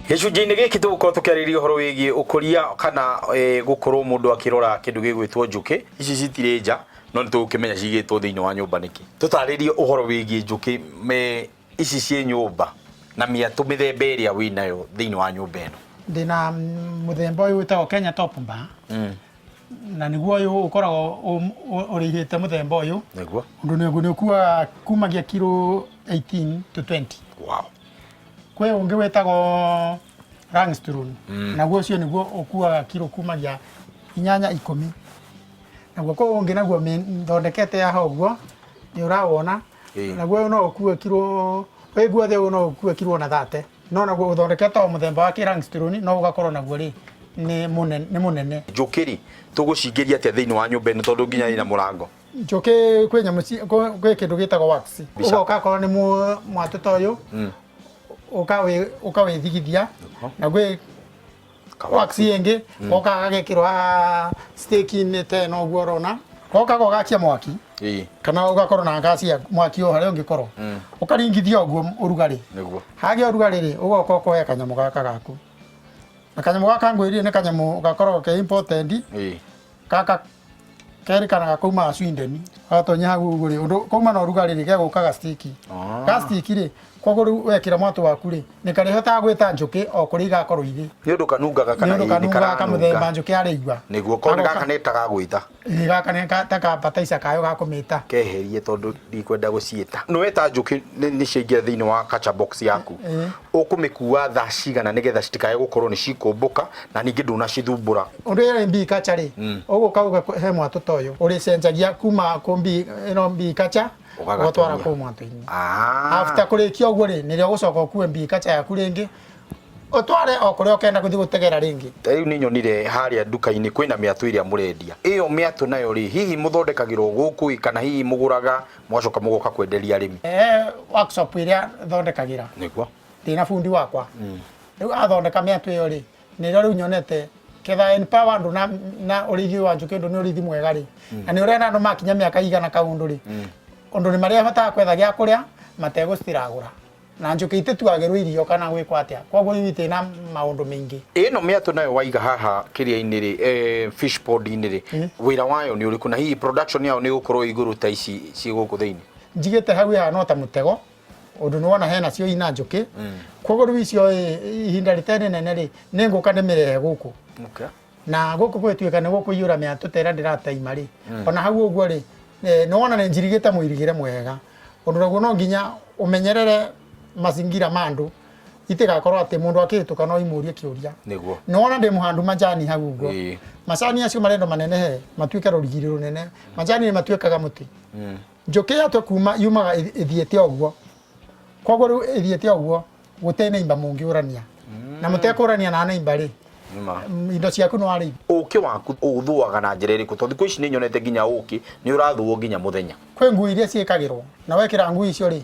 Gĩcunjĩ-inĩ gĩkĩ tũgũkorwo tũkĩarĩrĩria ũhoro wĩgiĩ ũkũria kana gũkorwo mũndũ akĩrora kĩndũ gĩgwĩtwo njũkĩ. Ici citirĩ nja no nĩ tũgũkĩmenya cigĩtwo thĩinĩ wa nyũmba nĩkĩ. Tũtarĩrie ũhoro wĩgiĩ njũkĩ me ici ciĩ nyũmba na mĩatũ mĩthemba ĩrĩa wĩnayo thĩinĩ wa nyũmba ĩno. Ndĩna mũthemba ũyũ wĩtagwo Kenya Top Bar. Na nĩguo ũyũ ũkoragwo ũrĩihĩte mũthemba ũyũ. Nĩguo. Ũndũ nĩguo nĩ ũkuaga kumagia kiro 18 to 20. Wow. Kwĩ ũngĩ wĩtagwo Langstone. Naguo ũcio nĩguo ũkuaga kiro kumagia inyanya ikũmi. Naguo kwĩ ũngĩ naguo thondekete haha ũguo, nĩ ũrawona. Naguo ũyũ no ũkue kiro, wĩ guothe ũyũ no ũkue kiro ona 30. No naguo ũthondekete o mũthemba wa kĩ-Langstone no ũgakorwo naguo rĩ, nĩ mũnene, nĩ mũnene. Njũkĩ rĩ, tũgũcingĩria atĩa thĩinĩ wa nyũmba ĩno tondũ nginya ĩna mũrango? Njũkĩ kwĩ nyamũ ci, kwĩ kĩndũ gĩtagwo wax. Mbica. Ũgoka akorwo nĩ mwatũ ta ũyũ, ũkawĩthigithia, na gwĩ wax ĩngĩ, goka gagekĩrwo haha stick-inĩ ta ĩno ũguo ũrona. Goka gũgakia mwaki, kana ũgakorwo na ngasi ya mwaki o harĩa ũngĩkorwo, ũkaringithia ũguo ũrugarĩ. Hagĩa ũrugarĩ rĩ, ũgoka ũkoya kanyamũ gaka gaku. Na kanyamũ gaka ngwĩrire nĩ kanyamũ gakoragwo ke important, gaka kerĩkanaga kaumaga Sweden. Gatonya hau ũguo rĩ, ũndũ kauma na ũrugarĩ rĩ, gegũka ga stick. Ga stick rĩ, koguo rĩu wekĩra mwatũ waku rĩ, nĩ karĩhotaga gwĩta njũkĩ o kũrĩa igakorwo irĩ. Nĩ ũndũ kanungaga kana Nĩ ũndũ ĩĩ, nĩ kanungaga kamũthemba njũkĩ yarĩigua. Nĩguo, korwo nĩ gaka nĩ ta gagwĩta. Ĩĩ gaka nĩ ta kambataica kayo ga kũmĩta. Keherie tondũ ndikwenda gũciĩta. Nĩ weta njũkĩ nĩ ciaingĩra thĩinĩ wa catcher box yaku. Ũkũmĩkua thaa cigana nĩgetha citikae gũkorwo nĩ cikũmbũka na ningĩ ndũnacithumbũra? Ũndũ ĩrĩ bee catcher rĩ, ũgũka ũga he mwatũ ta ũyũ, ũrĩcenjagia kuma kũ bee ĩno bee catcher ũgatwara kũu mwatũ-inĩ. After kũrĩkia ũguo rĩ, nĩrĩo ũgũcoka ũkue bee catcher yaku rĩngĩ, ũtware o kũrĩa ũkenda gũthiĩ gũtegera rĩngĩ. Ta rĩu nĩ nyonire harĩa nduka-inĩ kwĩna mĩatũ ĩrĩa mũrendia. Ĩyo mĩatũ nayo rĩ, hihi mũthondekagĩrwo gũkũ ĩ kana hihi mũgũraga mũgacoka mũgoka kwenderia arĩmi? He workshop ĩrĩa thondekagĩra. Nĩguo. Ndĩna bundi wakwa. Rĩu athondeka mĩatũ ĩyo rĩ, nĩrĩo rĩu nyonete ketha empower andũ na na ũrĩithi ũyũ wa njũkĩ ũndũ nĩ ũrĩithi mwega rĩ, na nĩ ũrenda andũ makinya mĩaka igana kaũndũ rĩ, ũndũ nĩ marĩhotaga kwetha gĩa kũrĩa mategũciragũra. Na njũkĩ itituagĩrwo irio kana gwĩkwo atĩa, koguo rĩu itirĩ na maũndũ maingĩ. Ĩno mĩatũ nayo waiga haha kĩrĩa-inĩ rĩ, fish pond-inĩ rĩ, wĩra wayo nĩ ũrĩkũ na hihi production yayo nĩ ĩgũkorwo ĩ igũrũ ta ici ciĩ gũkũ thĩinĩ? Njigĩte hau ĩhana o ta mũtego, ũndũ nĩ wona hena cio ina njũkĩ, koguo rĩu icio ĩ, ihinda rĩtarĩ rĩnene rĩ, nĩ ngũka ndĩmĩrehe gũkũ. Na gũkũ gwĩtuĩka nĩ gũkũiyũra mĩatũ ta ĩrĩa ndĩrateima rĩ, ona hau ũguo rĩ, nĩ wona nĩ njirigĩte mũirigĩre mwega, ũndũ naguo no nginya ũmenyerere mazingira ma andũ itigakorwo atĩ mũndũ akĩhĩtũka no imũrie kĩũria. Nĩguo. Nĩ wona ndĩ mũhandu majani hau ũguo. Macani acio marendwo manenehe matuĩke rũrigiri rũnene. Majani nĩ matuĩkaga mũtĩ. Njũkĩ yatua kuma yumaga ĩthiĩte ũguo. Koguo rĩu ĩthiĩte ũguo gũtĩ neighbor mũngĩũrania. Na mũtekũrania na neighbor rĩ, indo ciaku nĩ warĩithia. Ũkĩ waku ũũthũaga na njĩra ĩrĩkũ? Tondũ thikũ ici nĩ nyonete nginya ũkĩ nĩ ũrathũo nginya mũthenya. Kwĩ ngui iria ciĩkagĩrwo na wekĩra ngui icio rĩ,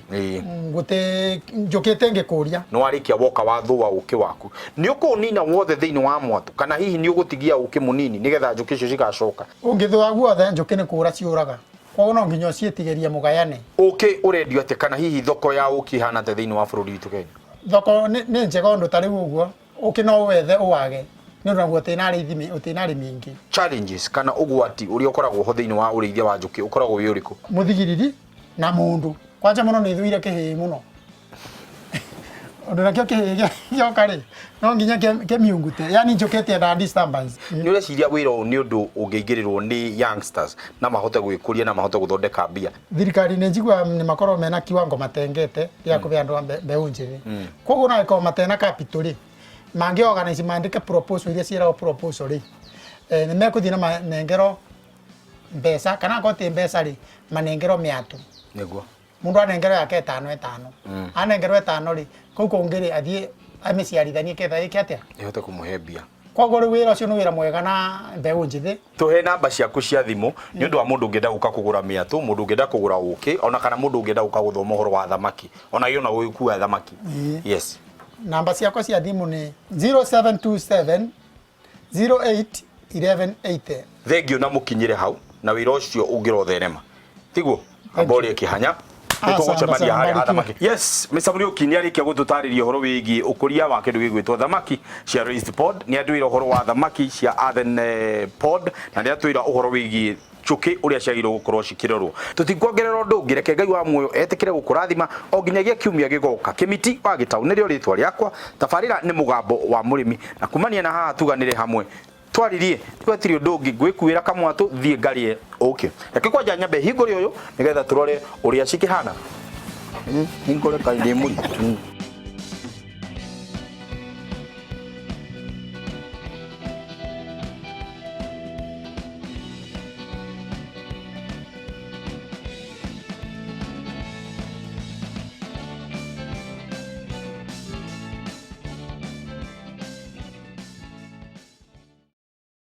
gũtĩ njũkĩ ĩtĩngĩkũria. Nĩ warĩkia woka wathũa ũkĩ waku, nĩ ũkũũnina wothe thĩinĩ wa mwatũ kana hihi nĩ ũgũtigia ũkĩ mũnini nĩgetha njũkĩ icio cigacoka? Ũngĩthũa guothe njũkĩ nĩ kũũra ciũraga. Koguo no nginya ũciĩtigĩrie mũgayane. Ũkĩ ũrendio atĩa kana hihi thoko ya ũkĩ ĩhana atĩa thĩinĩ wa bũrũri witũ Kenya? Thoko nĩ njega ũndũ ta rĩu ũguo, ũkĩ no ũwethe ũwage nĩ ũndũ naguo ũtĩ na arĩithi ũtĩ na arĩmi aingĩ. Challenges kana ũgwati ũrĩa ũkoragwo ho thĩinĩ wa ũrĩithia wa njũkĩ ũkoragwo wĩ ũrĩkũ? Mũthigiriri na mũndũ. Kwanja mũno nĩ thũire kĩhĩĩ mũno. Ũndũ nakĩo kĩhĩĩ gĩoka rĩ, no nginya kĩmiungute. Yani njũkĩ ĩtiendaga disturbance. Nĩ ũreciria wĩra ũyũ nĩ ũndũ ũngĩingĩrĩrwo nĩ youngsters na mahote gwĩkũria na mahote gũthondeka mbia? Thirikari nĩ njiguaga nĩ makoragwo mena kiwango matengete gĩa kũhe andũ a mbeũ njĩthĩ. Koguo ona angĩkorwo matena capital rĩ, mangĩ organize mandĩke proposal iria ciĩragwo proposal rĩ, nĩ mekũthiĩ na manengerwo mbeca kana angĩkorwo ti mbeca rĩ, manengerwo mĩatũ. Nĩguo. Mundu anengerwo yake ĩtano ĩtano. Anengerwo ĩtano rĩ, kũu kũngĩ rĩ, athiĩ amĩciarithanie ketha ĩke atĩa? Ĩhote kũmũhe mbia. Koguo rĩu wĩra ũcio nĩ wĩra mwega na mbeũ njĩthĩ. Tũhe namba ciaku cia thimũ nĩ ũndũ wa mũndũ ũngĩenda gũka kũgũra mĩatũ, mũndũ ũngĩenda kũgũra ũkĩ, ona kana mũndũ ũngĩenda gũka gũthoma ũhoro wa thamaki, ona gĩ ona gũgĩkua thamaki. Yes. Namba ciakwa cia thimũ nĩ 0727 08 11 80. Thengiũ na mũkinyĩre hau na wĩra ũcio ũngĩrotherema. Tiguo? Amba ũrĩe kĩhanya. Nĩ tũgũcemania Aca, harĩa ha mbarikiwe. thamaki. Yes, Mr. Muriuki nĩ arĩkia gũtũtarĩria ũhoro wĩgiĩ ũkũria wa kĩndũ gĩgwĩtwo thamaki cia raised pond, nĩ atwĩra ũhoro wa thamaki cia earthen pond, na nĩ atwĩra ũhoro wĩgiĩ njũkĩ ũrĩa ciagĩrĩirwo gũkorwo cikĩrorwo. Tũtikuongerera ũndũ ũngĩ, reke Ngai wa muoyo etĩkĩre gũkũrathima o nginyagia kiumia gĩgoka. Kĩmiti wa Gĩtaũ nĩrĩo rĩtwa rĩakwa, tabarĩra nĩ Mũgambo wa Mũrĩmi, na kumania na haha tuganĩre hamwe twaririe gwatirĩ ũndũ ũngĩ, ngwĩkuĩra kamwatũ thiĩ ngarĩe ũkĩ. Reke kwanja nyambe hingũre ũyũ nĩgetha tũrore ũrĩa cikĩhana. Hingũre kaĩ ndĩ mũritũ.